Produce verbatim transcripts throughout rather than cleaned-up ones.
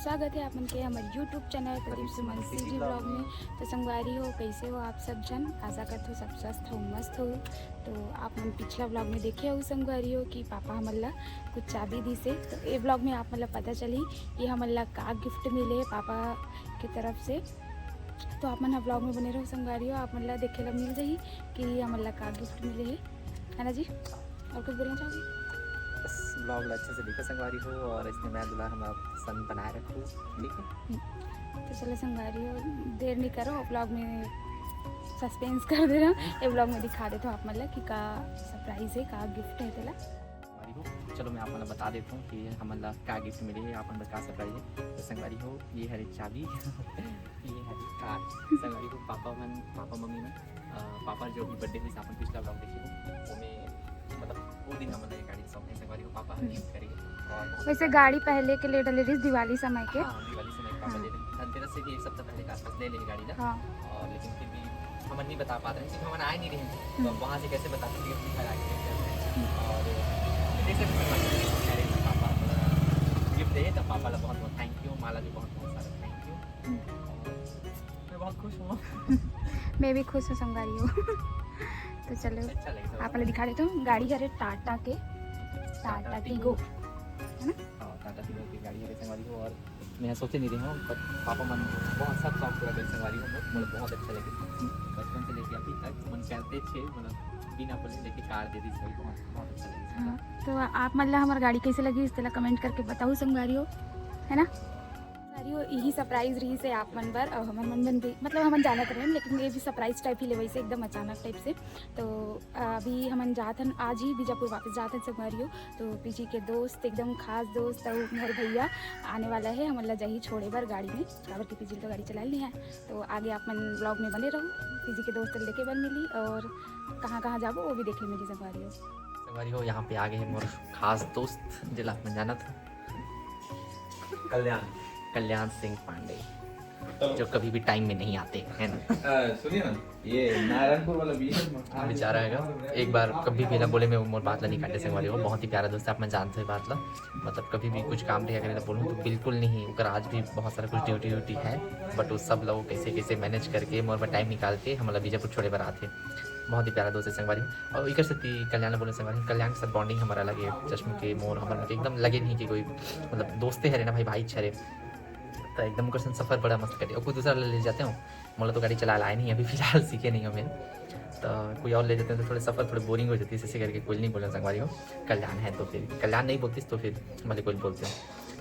स्वागत है आप मन के हमर YouTube चैनल प्रदीप सुमन सीजी ब्लॉग में। तो संगवारी हो, कैसे हो आप सब झन? आशा करत हो सब स्वस्थ हो, मस्त हो। तो आप मन पिछला ब्लॉग में देखे हो संगवारी हो कि पापा हमन ला कुछ चाबी दिस हे। तो ये ब्लॉग में आप मन ला पता चली कि हमन ला का गिफ्ट मिले हे पापा के तरफ से। तो आप मन ह ब्लॉग में बने रहो संगवारी हो, आप मन ला देखे ला मिल जाही कि हमन ला का गिफ्ट मिले हे, है ना जी? और कुछ बोलना चाहोगे? बस ब्लॉग ला अच्छे से देखो संगवारी हो, और इसने मैं दुलार हमारा पसंद बनाए रखो, ठीक है? तो चलो संगवारी हो, देर नहीं करो, ब्लॉग में सस्पेंस कर दे रहा हूँ। ये ब्लॉग में दिखा देता हूँ आप मन ला कि का सरप्राइज है, का गिफ्ट है तेला। संगवारी हो, चलो मैं आप मन ला बता देता हूँ कि हमन ला का गिफ्ट मिले है, आप मन ला का सरप्राइज है। तो संगवारी हो, ये हरे चाबी, ये हरे कार्ड। संगवारी हो, पापा मन, पापा मम्मी मन, अ, पापा जो भी बर्थडे हुई अपन पिछला ब्लॉग देखे हो, वो में मतलब वो दिन हमन ला ये गाड़ी सौंपे संगवारी हो, पापा हर गिफ्ट करेंगे। और बहुत वैसे गाड़ी पहले के ले डले रहिस दिवाली समय के। हाँ, दिवाली समय के पापा हाँ। ले रहे। धनतेरस से भी एक सप्ताह पहले के आसपास ले लेंगे गाड़ी ना। हाँ। और लेकिन फिर भी हमन नहीं बता पाते हैं क्योंकि हमन आए नहीं रहे। तो अब वहाँ से कैसे बता सकते हैं अपनी घर आके कैसे करते हैं? और देख सकते हैं हमारे कह रहे हैं पापा गिफ्ट दे, तो पापा ला बहुत बहुत थैंक यू, माँ ला भी बहुत बहुत सारा थैंक यू। और मैं बहुत खुश हूँ। मैं भी खुश हूँ संगवारी हो। तो चलो अच्छा लगे आप मन ला दिखा देता हूँ, गाड़ी हरे टाटा के, टाटा टाटा टीगो। टीगो, है ना? हाँ, टाटा टीगो की गाड़ी हरे संगवारी हो। और मैं सोचे नहीं रहे हूँ, पर पापा मन बहुत सब शौक पूरा करे संगवारी हो, मतलब बहुत अच्छा लगे। बचपन से लेके अभी तक मन करते थे, मतलब बिना बोले लेके कार दे दी, सही बहुत बहुत अच्छा लगे। हाँ, तो आप मन ला हमर गाड़ी कैसे लगी, इस तरह कमेंट करके बताओ संगवारी हो, है ना? संगवारी हो, यही सरप्राइज रहिस हे आप मन बर, और हमर मन बन भी, मतलब हमन जानत रहे, लेकिन ये भी सरप्राइज टाइप ही लेवई से एकदम अचानक टाइप से। तो अभी हमन जात हन, आज ही बीजापुर वापस जात हन संगवारी हो। तो पीजी के दोस्त, एकदम खास दोस्त और मोर भैया आने वाला है, हमन ला जाही छोड़े बर गाड़ी में, काबर के पीजी तो गाड़ी चलाए नहीं है। तो आगे आप मन ब्लॉग में बने रहो, पीजी के दोस्त लेके बर मिली और कहाँ कहाँ जाबो वो भी देखे मिली संगवारी हो। संगवारी हो, यहाँ पे आगे है मोर खास दोस्त, जेला आप मन जानत हो, कल्याण। कल्याण सिंह पांडे, जो कभी भी टाइम में नहीं आते, है ना? अ, सुनिए ना, ये नारायणपुर वाला भी है। बेचारा है, एक बार कभी भी ना बोले मैं मोर बात ला नहीं काटे संगवारी हो, बहुत ही प्यारा दोस्त है, आप मन जानते हो बात ला। मतलब कभी भी कुछ काम रहे अगर बोलूँ तो बिल्कुल नहीं, ओकर आज भी बहुत सारा कुछ ड्यूटी व्यूटी है, but वो सब लोग कैसे कैसे मैनेज करके मोर बर टाइम निकाल के हमला बीजापुर छोड़े बर आथे। बहुत ही प्यारा दोस्त है संगवारी हो। और इकर सेती कल्याण ला बोले संगवारी, कल्याण के साथ बॉन्डिंग हमारा लगे, चश्मे के मोर हमर के एकदम लगे नहीं कि कोई मतलब दोस्ते हरे ना भाई, भाई हरे। तो एकदम ओकर संग सफर बड़ा मस्त करे। और कुछ दूसरा ले, ले जाते हो, मोला तो गाड़ी चला लाए नहीं, अभी फिलहाल सीखे नहीं हो मैं। तो कोई और ले जाते हैं तो थोड़े सफर थोड़े बोरिंग हो जाती है, इसे करके कोई नहीं बोले संगवारी हो। कल्याण है तो फिर कल्याण नहीं बोलतीस तो फिर भले कोई बोलते हो।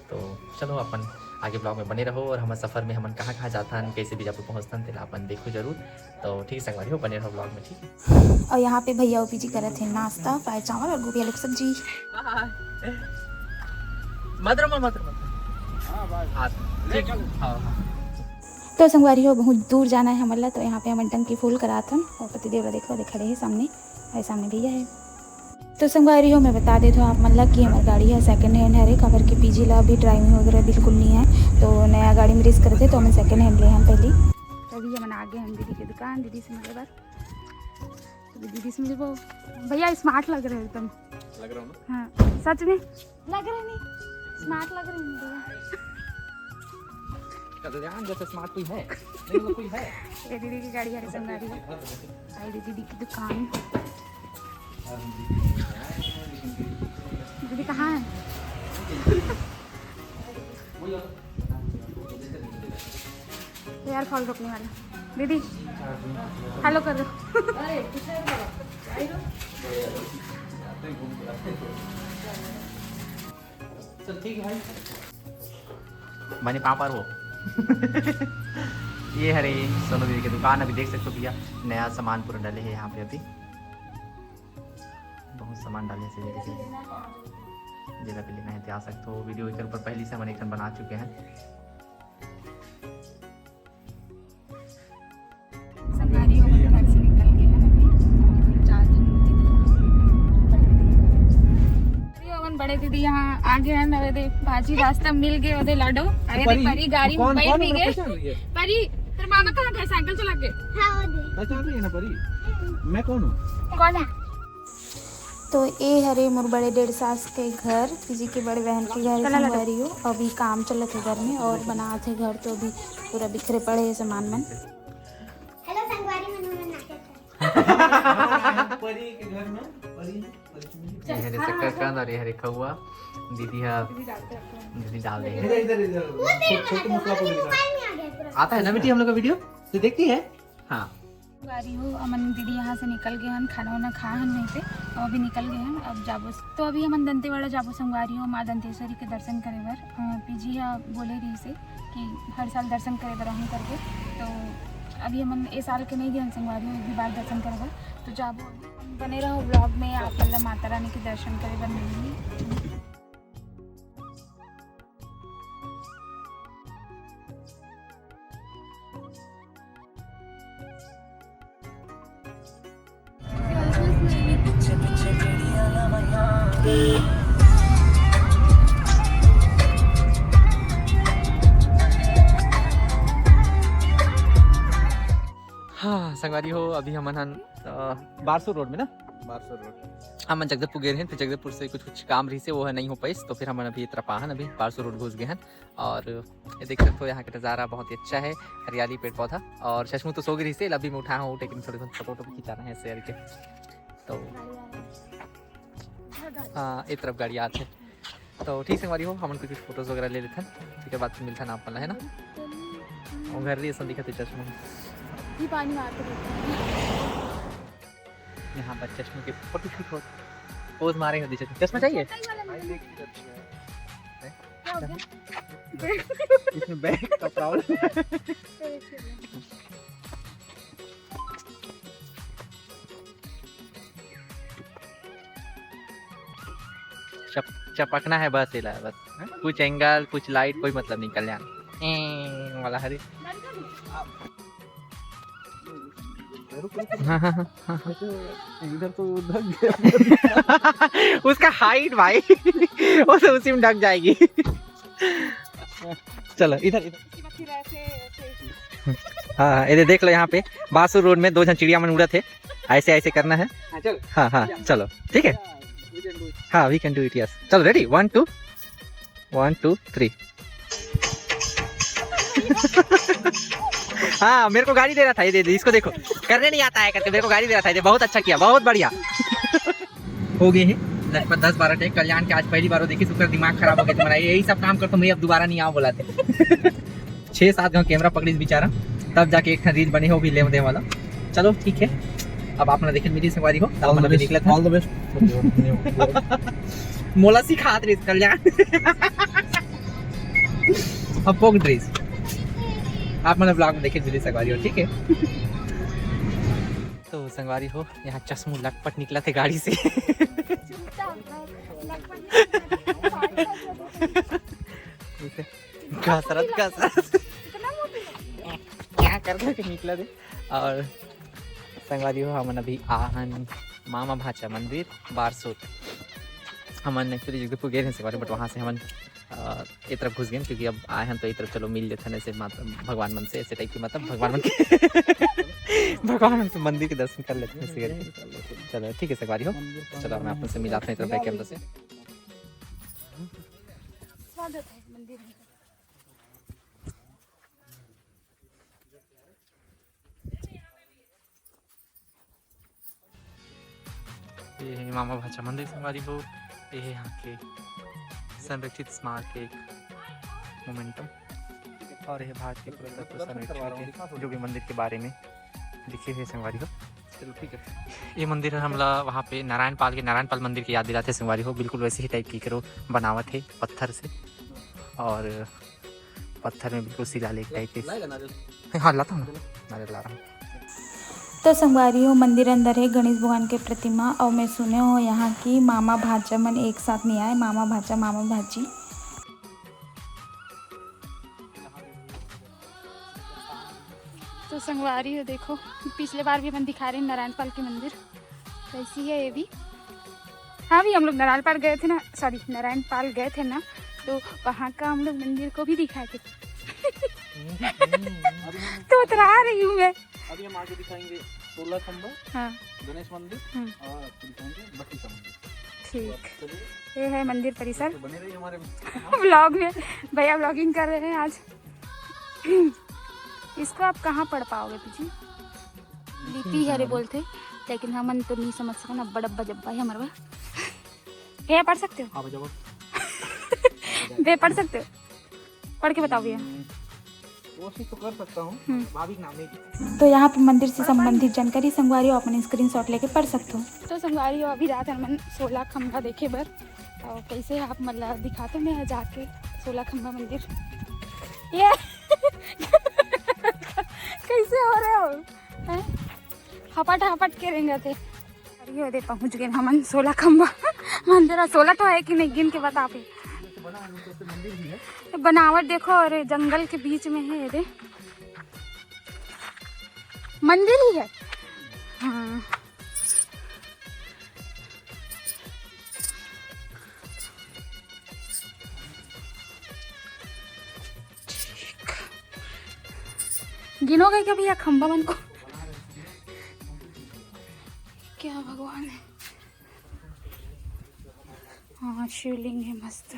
तो चलो अपन आगे ब्लॉग में बने रहो और हमर सफर में हमन कहाँ कहाँ जाथन, कैसे बीजापुर पहुँचथन, तेला अपन देखो जरूर। तो ठीक है संगवारी हो, बने रहो ब्लॉग में, ठीक है। और यहाँ पे भैया ओपी जी करत हे नाश्ता, फ्राई चावल और गोभी आलू की सब्जी। मत रो, मत रो, मत रो। हाँ, ठीक। हाँ, हाँ। तो संगवारी हो, बहुत दूर जाना है हमन ला, तो यहाँ पे हमन टंकी फुल करात हन और पतिदेव ला देखो, देख खड़े हे सामने, और सामने भैया है। तो संगवारी हो, मैं बता देत हूँ आप मन ला कि हमर गाड़ी है सेकंड हैंड हरे, काबर के पीजी ला अभी ड्राइविंग वगैरह बिल्कुल नहीं है, तो नया गाड़ी में रेस करते तो हमन सेकंड हैंड ले हम पहली। तो अभी हमन आ गए हैं दीदी के दुकान, दीदी से मिले बर। तो दीदी से मिलबो। भैया स्मार्ट लग रहे हो एकदम। लग रहा हूँ ना? हाँ, सच में लग रहे नहीं, स्मार्ट लग रहे नहीं भैया। कल्याण जैसे स्मार्ट कोई है? नहीं, मतलब कोई है। ये दीदी की गाड़ी है संगवारी हो। आई दीदी की दुकान। दीदी कहाँ है? हेयर फॉल रोकने वाला। दीदी, हेलो कर दो। चल, ठीक है भाई। मैंने पापा रो। ये हरे सोनू दीदी की दुकान, अभी देख सकते हो भैया, नया सामान पूरा डले है यहाँ पे अभी। बहुत सामान डाले से जैसे जेला भी लेना है तो आ सकते हो। वीडियो के ऊपर पहले से हमन एक ठन बना चुके हैं। संगवारी हो, हमन घर से निकल गए हैं अभी। और जा दिन दीदी। अरे, हमन बड़े दीदी यहाँ आ गए हैं, नवे दे भाजी रास्ता मिल गए, ओदे लाडो। अरे, परी, परी गाड़ी में कौन, बैठ कौन भी गए। परी, तेरे मामा कहाँ गए? साइकिल चला के। हाँ, वो दे। पहचान रही है ना परी? मैं कौन हूँ? कौन है? तो ए हरे मोर बड़े डेढ़ सास के घर, पीजी के बड़े बहन के घर संगवारी हो। अभी काम चलत हे घर में और बनात हे घर, तो अभी पूरा बिखरे पड़े हे सामान मन। हेलो संगवारी मन, हमन नाचत हन। परी के घर में, परी, परी के घर में। ये हरे शक्करकंद और ये हरे खउआ। दीदी हा, दीदी डाल दे हे। इधर, इधर, इधर। वो तेरे छोटे, छोटे मसला को भी निकाल। मोबाइल में आ गया पूरा। आता है ना बेटी हम लोग का वीडियो? तो देखती है। हाँ। संगवारी हो, हमन दीदी यहाँ से निकल गए हन, खाना वाना खा हन वहीं पे, और अभी निकल गए हन। अब जाबो, तो अभी हमन दंतेवाड़ा जाबो संगवारी हो, माँ दंतेश्वरी के दर्शन करे बर। अ, पीजी हा बोले रहिसे कि हर साल दर्शन करे बर आहूँ करके, तो अभी हमन ए साल के नहीं गए हन संगवारी हो, एक भी बार दर्शन करे बर। तो जाबो, बने रहो व्लॉग में, आप मन ला माता रानी के दर्शन करे बर मिलही। हाँ संगवारी हो, अभी हमन हन, अ, बारसूर रोड में ना, बारसूर रोड। हमन जगदलपुर गे रहेन, फिर जगदलपुर से कुछ कुछ काम रहिसे, वो ह नहीं हो पाइस, तो फिर हमन अभी ए तरफ आहन, अभी बारसूर रोड घुस गए हन। और ये देख सकते हो, यहाँ का नज़ारा बहुत ही अच्छा है, हरियाली, पेड़ पौधा। और चश्मू तो सो गई रहिसे, अभी मैं उठाया हूँ, लेकिन थोड़े बहुत फोटो वोटो भी खिंचाना है शेयर के। तो हाँ, ए तरफ गाड़ी आत है। तो ठीक संगवारी हो, हमन कुछ कुछ फोटोज वगैरह ले लेथन, ठीक है, बाद में मिलथन आप मन ला, है ना? वो घर रही असन दिखत हे चश्मू। ये पानी मार के देखते हैं। यहाँ पर चश्मू के फोटो शूट हो, पोज मारे हो, चश्मू, चश्मा चाहिए? शक्ल वाला नहीं है। क्या हो गया? इसमें बैग का प्रॉब्लम। चप-, चपकना है बस, एला बस। हाँ? कुछ एंगल, कुछ लाइट, कोई मतलब नहीं। कल्याण, ए, वाला हरे। हाँ, हाँ, हाँ, हाँ, हाँ। इधर तो ढक गया। उसका हाइट भाई, वो तो उसी में ढक जाएगी। चलो इधर, इधर। हाँ, हाँ, ये देख लो, यहाँ पे बारसूर रोड में दो झन चिड़िया मन उड़त हे, ऐसे ऐसे करना है। हाँ, चलो। हाँ, हाँ, चलो, ठीक है। We can do it. हाँ, we can do it, yes। चलो, ready, one, two, one, two, three। हाँ, मेरे को गाली दे रहा था, ये दे, दे, इसको देखो, करने नहीं आता है करके मेरे को गाली दे रहा था, ये दे, बहुत अच्छा किया, बहुत बढ़िया। हो गए हैं लगभग दस बारह टेक। कल्याण के आज पहली बार वो देखी, उसका दिमाग खराब हो गया, तुम्हारा यही सब काम कर, तो मैं अब दोबारा नहीं आओ बोला थे। छः सात घंटे कैमरा पकड़ीस बेचारा, तब जाके एक ठन रील बने हो भी लेव देव वाला। चलो ठीक है, अब आप मन देखे मिली संगवारी हो, तब आप मन अभी निकलत हन। All the best। मोला सिखात रहिस कल्याण। अब पोक ड्रेस आप मन ब्लॉग में देखे मिली संगवारी हो, ठीक है। तो संगवारी हो, यहाँ चश्मू लटपट निकलत हे गाड़ी से। घसरत घसरत क्या कर करके निकलत हे। और संगवारी हो, हमन अभी आहन मामा भांचा मंदिर बारसूर। हमन actually जगदीपुर गए रहे संगवारी, but वहाँ से हमन, अ, ए तरफ घुस गए, क्योंकि अब आए हन तो ए तरफ चलो मिल लेथन ऐसे माता भगवान मन से, ऐसे टाइप के, मतलब भगवान मन के भगवान मन से मंदिर के दर्शन कर लेथन ऐसे करके। चलो ठीक है संगवारी हो, चलो मैं आप मन से मिलात हूँ ए तरफ बैक कैमरा से। स्वागत है मंदिर में। ये है मामा भांचा मंदिर संगवारी हो, ये है यहाँ के संरक्षित स्मारक के एक मोमेंटम, और ये भारत के पुरातत्व सर्वेक्षण के जो भी मंदिर के बारे में लिखे हुए संगवारी हो। चलो ठीक है। ये मंदिर है हमला वहाँ पे नारायण पाल के, नारायण पाल मंदिर की याद दिलाते संगवारी हो, बिल्कुल वैसे ही टाइप की करो बनावत है पत्थर से, और पत्थर में बिल्कुल शिलालेख टाइप के। लाएगा नारियल? हाँ, लाता हूँ ना, नारियल ला रहा हूँ। तो संगवारी हो, मंदिर अंदर है गणेश भगवान के प्रतिमा, और मैं सुने हो यहाँ की मामा भांचा मन एक साथ नहीं आए, मामा भांचा, मामा भांची। तो संगवारी हो, देखो, पिछले बार भी अपन दिखा रहे हैं नारायण पाल के मंदिर, वैसी है ये भी। हाँ भी, हम लोग नारायण पाल गए थे ना, सॉरी, नारायण पाल गए थे ना, तो वहाँ का हम लोग मंदिर को भी दिखाए थे। तो उतरा रही हूँ मैं। अभी हम आगे दिखाएंगे। सोलह खंबा, हाँ। गणेश मंदिर हम्म। और फिर पहुंचे बत्तीसा मंदिर। ठीक। तो चलिए, ये है मंदिर परिसर। तो बने रहिए हमारे vlog में। भैया vlogging कर रहे हैं आज। इसको आप कहाँ पढ़ पाओगे पीछे? लिपि हरे बोलते, लेकिन हमन तो नहीं समझ सकन। अब्बड़ अब्बा जब्बा है हमारे। भैया पढ़ सकते हो? हाँ, बजाओ। भैया पढ़ सकते हो? पढ़ के बताओ भैया। हम्म, कोशिश तो कर सकता हूँ, हम्म। भाभी के नाम नहीं लिखा। तो यहाँ पे मंदिर से संबंधित जानकारी संगवारी हो, अपन स्क्रीनशॉट लेके पढ़ सकते हो। तो संगवारी हो, अभी जात हन हमन सोलह खंभा देखे बर, और कैसे आप मतलब दिखाते मैं जाके सोलह खंभा मंदिर। ये कैसे हो रहे हो हैं? हपट हपट के रेंगत हे। अरे, ये दे पहुंच गए हमन सोलह खंभा मंदिर। सोलह तो है कि नहीं, गिन के बता पे। बनावट देखो, अरे जंगल के बीच में है, ये दे मंदिर ही है। हाँ। गिनोगे क्या भैया खंबा मन को? क्या भगवान है। हाँ, शिवलिंग है मस्त।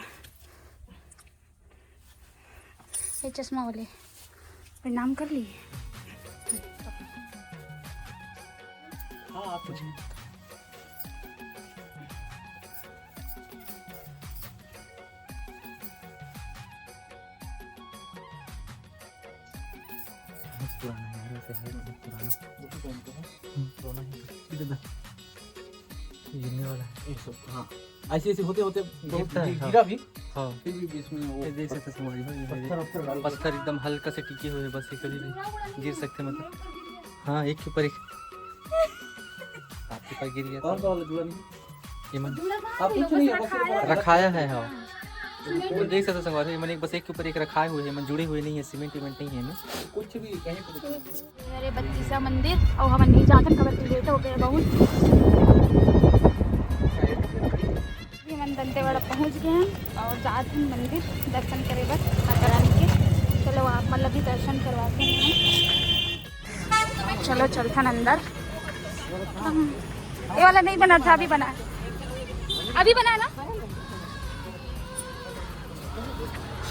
ये चश्मा वाले प्रणाम कर लिए। हाँ, आप पूछिए। बहुत पुराना है यार, वैसे है बहुत पुराना। वो तो पहनते हैं। हम्म, पुराना है। इधर गिरने वाला है। ये सब, हाँ। ऐसे ऐसे होते होते बहुत गिरता है, गिर-, हाँ। गिरा भी। हाँ। फिर भी इसमें वो ये देख सकते हो, समझ लो, ये पत्थर वत्थर डाल के। पत्थर एकदम हल्का से टिके हुए हैं, बस ये कभी भी गिर सकते हैं, मतलब। हाँ, एक के ऊपर एक। आपके ऊपर गिर गया कौन था। सा वाला जुड़ा नहीं? ये मन आप कुछ नहीं है, बस ये रखाया है, हाँ। तो देख सकते हो संगवारी, ये मन एक बस एक के ऊपर एक रखाए हुए हैं, मन जुड़े हुए नहीं है, सीमेंट वीमेंट नहीं है इनमें। कुछ भी कहीं पर कुछ नहीं। मेरे बत्तीसा मंदिर और हमन नहीं जाथन, कबर के लेट हो गए बहुत। ये मन दंतेवाड़ा पहुंच गए हैं और जात हन मंदिर दर्शन करे बर माता रानी के। चलो आप मतलब भी दर्शन करवाते हैं। चलो चलथन अंदर। हम, ये वाला नहीं बना था, अभी बना है, अभी बना है ना।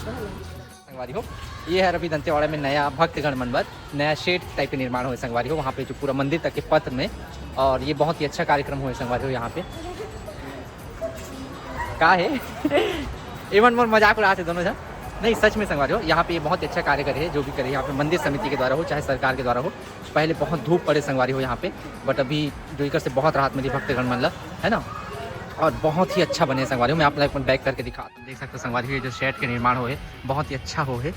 संगवारी हो, ये है अभी दंतेवाड़ा में नया भक्तगण मन बर नया शेड टाइप के निर्माण हुए संगवारी हो, वहाँ पे जो पूरा मंदिर तक के पथ में, और ये बहुत ही अच्छा कार्यक्रम हुए संगवारी हो यहाँ पे। का है? एमन मोर मजाक उड़ाते दोनों जन। नहीं, सच में संगवारी हो, यहाँ पे ये बहुत ही अच्छा कार्य करे है, जो भी करे यहाँ पे मंदिर समिति के द्वारा हो चाहे सरकार के द्वारा हो। पहले बहुत धूप पड़े संगवारी हो यहाँ पे, बट अभी जो इकर से बहुत राहत मिली भक्तगण मन ला, है ना। और बहुत ही अच्छा बने संगवारी हो, मैं आप लोग बैक करके दिखा देख सकते हो संगवारी हो, ये जो शेड के निर्माण हो है, बहुत ही अच्छा हो है।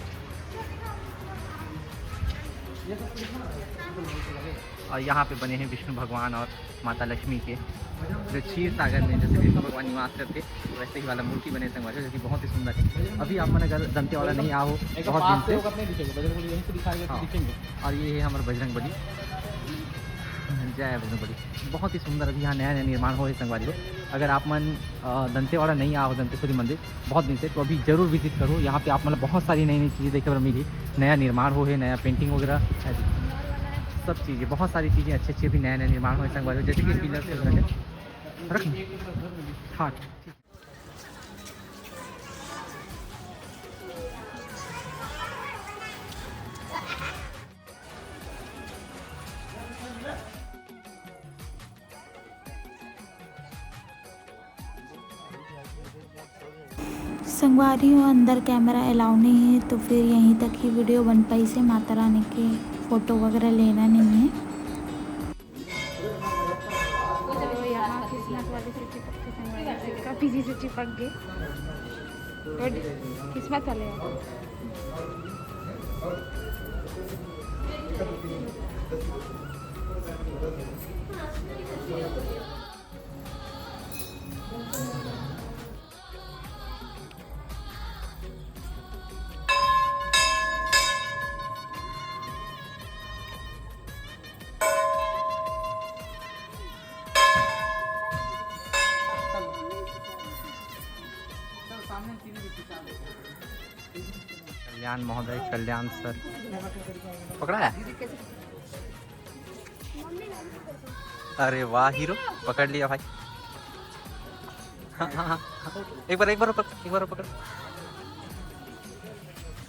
और यहाँ पे बने हैं विष्णु भगवान और माता लक्ष्मी के, जो क्षीर सागर में जैसे विष्णु भगवान निवास करते, वैसे ही वाला मूर्ति बने संगवारी हो, जो कि बहुत ही सुंदर है। अभी आप मन अगर दंतेवाड़ा नहीं आओ बहुत दिन से, हाँ। और ये है हमारे बजरंग बली, जय बजरंग बली। बहुत ही सुंदर अभी यहाँ नया नया निर्माण हो है संगवारी हो। अगर आप मन, अ, दंतेवाड़ा नहीं आओ, दंतेश्वरी मंदिर बहुत दिन से, तो अभी जरूर विजिट करो। यहाँ पे आप मतलब बहुत सारी नई नई चीज़ें देखे बर मिली, नया निर्माण हो है, नया पेंटिंग वगैरह है, सब चीज़ें, बहुत सारी चीज़ें अच्छी अच्छी अभी नया नया निर्माण हो है संगवारी हो, जैसे कि पिलर से रख, हाँ। संगवारी हो, अंदर कैमरा अलाउ नहीं है, तो फिर यहीं तक ही वीडियो बन पाई से। माता रानी के फोटो वगैरह लेना नहीं है। तो यहाँ किस्मत वाले से चिपक के संगवारी से, कभी जी से चिपक गए। गुड, किस्मत वाले हैं। कल्याण महोदय, कल्याण सर, पकड़ा है? अरे वाह हीरो, पकड़ लिया भाई। हाँ, हाँ, हाँ, हाँ। एक बार, एक बार पकड़, एक बार पकड़।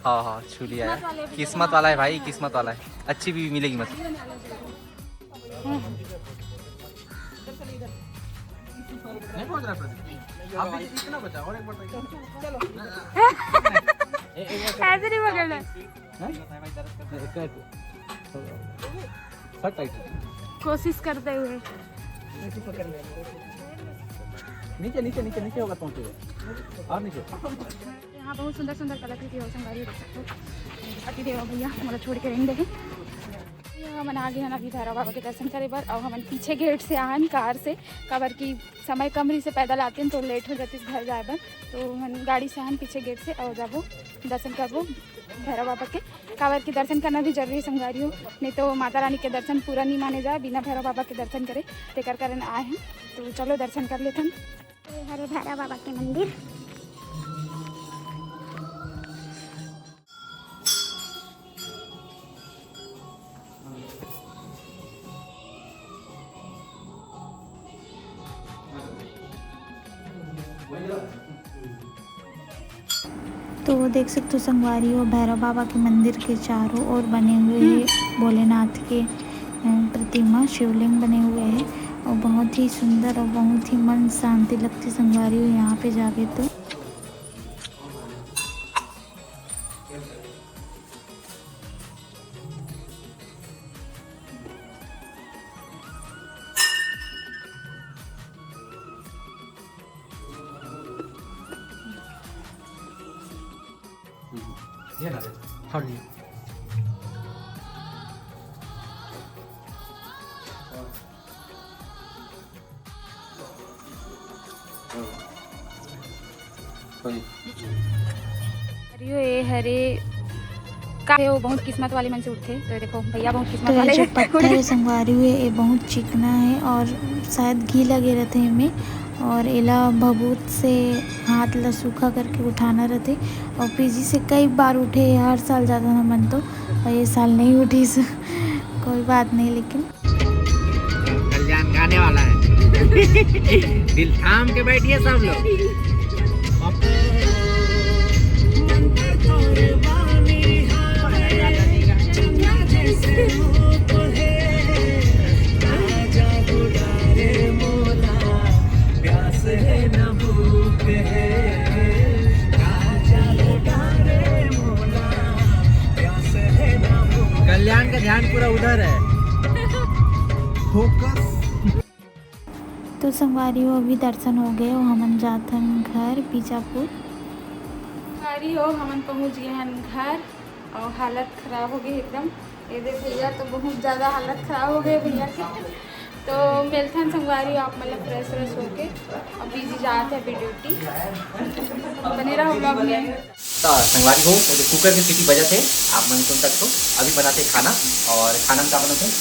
हाँ, हाँ, छू लिया यार। किस्मत वाले भी किस्मत वाला है भाई, किस्मत वाला है। अच्छी बीवी मिलेगी मत। नहीं पहुंच रहा प्रदीप। अभी इतना बचा, और एक बार try करो। चलो। ऐसे नहीं पकड़ना। हैं? कर दो। फट टाइट। कोशिश करते हुए। नीचे, नीचे, नीचे, नीचे होगा, पहुंचेगा। और नीचे। यहाँ बहुत सुंदर सुंदर कलाकृति हो संगवारी, देख सकते हो। अति देव भैया मोला छोड़ के नहीं देखे। ये हमन आ गए हन अभी भैरव बाबा के दर्शन करे बर, और हमन पीछे गेट से आए हन कार से, काबर की समय कम रही से पैदल आते हैं तो लेट हो जाती घर जाए बर, तो हमन गाड़ी से आए हन पीछे गेट से और जाबो दर्शन करबो भैरव बाबा के, काबर की दर्शन करना भी जरूरी है संगवारी हो, नहीं तो माता रानी के दर्शन पूरा नहीं माने जाए बिना भैरव बाबा के दर्शन करे, तेकर कारण आए हैं। तो चलो दर्शन कर लेथन। ये हरे भैरव बाबा के मंदिर। तो वो देख सकते हो संगवारी हो, भैरव बाबा के मंदिर के चारों ओर बने हुए हैं भोलेनाथ के, अ, प्रतिमा, शिवलिंग बने हुए हैं और बहुत ही सुंदर और बहुत ही मन शांति लगती संगवारी हो यहाँ पे जाके तो। ये ना, हाँ जी। अरे ये हरे का है, वो बहुत किस्मत वाले मन से उठते। तो देखो भैया बहुत किस्मत तो ये वाले जो पत्थर है संगवारी हुए, ये बहुत चिकना है और शायद घी लगे रहते हैं इनमें, और एला भभूत से हाथ ला सूखा करके उठाना रहते। और पीजी से कई बार उठे, हर साल जाता ना मन तो, और ये साल नहीं उठी। कोई बात नहीं, लेकिन कल्याण गाने वाला है। दिल थाम के बैठिए सब लोग। कल्याण का ध्यान पूरा उधर है। फोकस। तो संगवारी हो, अभी दर्शन हो गए और हमन जात हन घर बीजापुर। संगवारी हो, हमन पहुंच गए हन घर और हालत खराब हो गई एकदम। ये दे भैया तो बहुत ज़्यादा हालत खराब हो गई भैया के। तो मिलथन संगवारी हो आप मन ला फ्रेश व्रेश होके, और बीजी जात है अभी ड्यूटी। बने रहो ब्लॉग में। तो संगवारी हो, वो जो कुकर के सीटी बजत हे, आप मन सुन सकते हो। अभी बनाते खाना, और खाना में क्या बनाते हैं?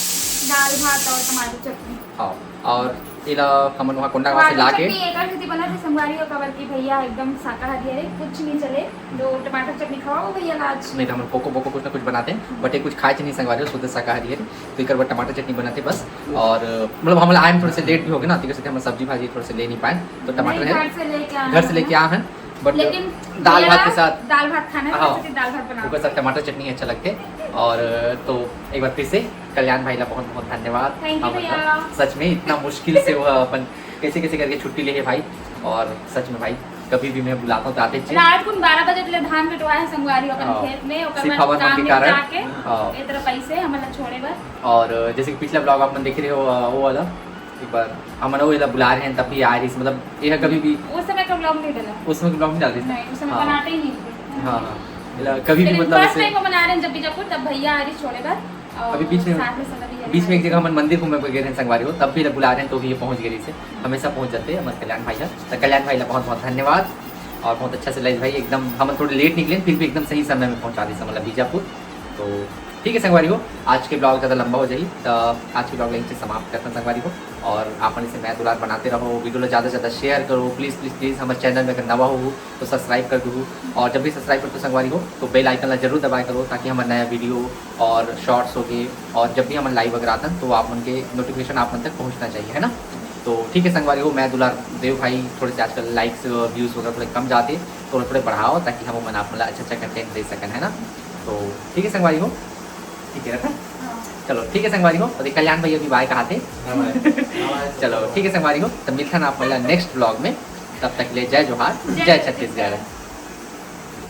दाल भात और टमाटर चटनी। हाँ, और एला हमन वहाँ कोंडागांव से टमाटर लाके चटनी एकर सेती बनाते संगवारी हो, काबर कि भैया एकदम शाकाहारी है, कुछ नहीं चले, तो टमाटर चटनी खवाओ भैया ला आज। नहीं तो हमन कोको बोको कुछ ना कुछ बनाते हैं, but ये कुछ खाए नहीं संगवारी हो, शुद्ध शाकाहारी है, तो एकर बर टमाटर चटनी बनाते बस। और मतलब हमला आए में थोड़े से लेट भी हो गए ना, तो हम सब्जी भाजी थोड़े से ले नहीं पाए, तो टमाटर नहीं, है घर से लेके आए घर से हैं। लेके आए हैं। But लेकिन दाल भैया भात के साथ दाल भात खाना है, हाँ, जैसे कि दाल भात बनाओ। ओकर साथ टमाटर चटनी अच्छा लगते। और तो एक बार फिर से कल्याण भाई ला बहुत बहुत धन्यवाद। Thank you हमन भैया। सच में इतना मुश्किल से वो अपन कैसे कैसे करके छुट्टी ले है भाई। और सच में भाई कभी भी मैं बुलाता हूँ तो आते हैं। रात को बारह बजे ले धान कटवाए हैं संगवारी अपन हाँ। खेत में, ओकर सिर्फ बाद हवा काम के में कारण। जाके हाँ। ये तरह पैसे हमला छोड़े बर। और जैसे कि पिछला ब्लॉग आप मन देखे रहे हो, वो वाला एक बार हमन वो एला बुला रहे हैं, तब भी आ रही, मतलब ये कभी भी उस समय का ब्लॉग नहीं डाला। उस समय का ब्लॉग नहीं डाल रही थी। नहीं, उस समय हाँ। बनाते ही नहीं थे। हाँ, हाँ। एला कभी भी लेकिन मतलब फर्स्ट ऐसे टाइम वो बना रहे हैं जब बीजापुर, तब भैया आ रही छोड़े बर। और अभी बीच में, साथ में सब अभी आ रहे हैं। बीच में एक जगह हमन मंदिर घूमे पर गए रहे संगवारी हो, तब भी एला बुला रहे हैं तो भी ये पहुँच गए रही से। हमेशा पहुँच जाते हैं हमारे कल्याण भाई है। तो कल्याण भाई ला बहुत बहुत धन्यवाद। और बहुत अच्छा से ललित भाई एकदम हमन थोड़े लेट निकले, फिर भी एकदम सही समय में पहुँचा दी मतलब बीजापुर। तो ठीक है संगवारी हो, आज के ब्लॉग ज़्यादा लंबा हो जाही, तो आज के ब्लॉग यहीं से समाप्त करता हूँ संगवारी हो। और आप मन इसे मया दुलार बनाते रहो, वीडियो ला ज़्यादा से ज़्यादा शेयर करो, प्लीज प्लीज प्लीज। हमारे चैनल में अगर नवा हो तो सब्सक्राइब कर दो, और जब भी सब्सक्राइब करते हो संगवारी हो तो बेल आइकन ला जरूर दबाए करो, ताकि हमारे नया वीडियो और शॉर्ट्स हो गए और जब भी हम लाइव अगर आते हैं तो आप मन के नोटिफिकेशन आप मन तक पहुँचना चाहिए, है ना। तो ठीक है संगवारी हो, मया दुलार देव भाई, थोड़े से आजकल लाइक्स और व्यूज़ वगैरह थोड़े कम जाते, थोड़े थोड़े बढ़ाओ, ताकि हम मन आप मन ला अच्छा अच्छा कंटेंट दे सकन, है ना। तो ठीक है संगवारी हो, ठीक है रखा। चलो ठीक है संगवारी हो, और कल्याण भैया भी बाय कहा थे। चलो ठीक है संगवारी हो, तो मिलथन आप मन ला नेक्स्ट व्लॉग में। तब तक के लिए जय जोहार, जय छत्तीसगढ़।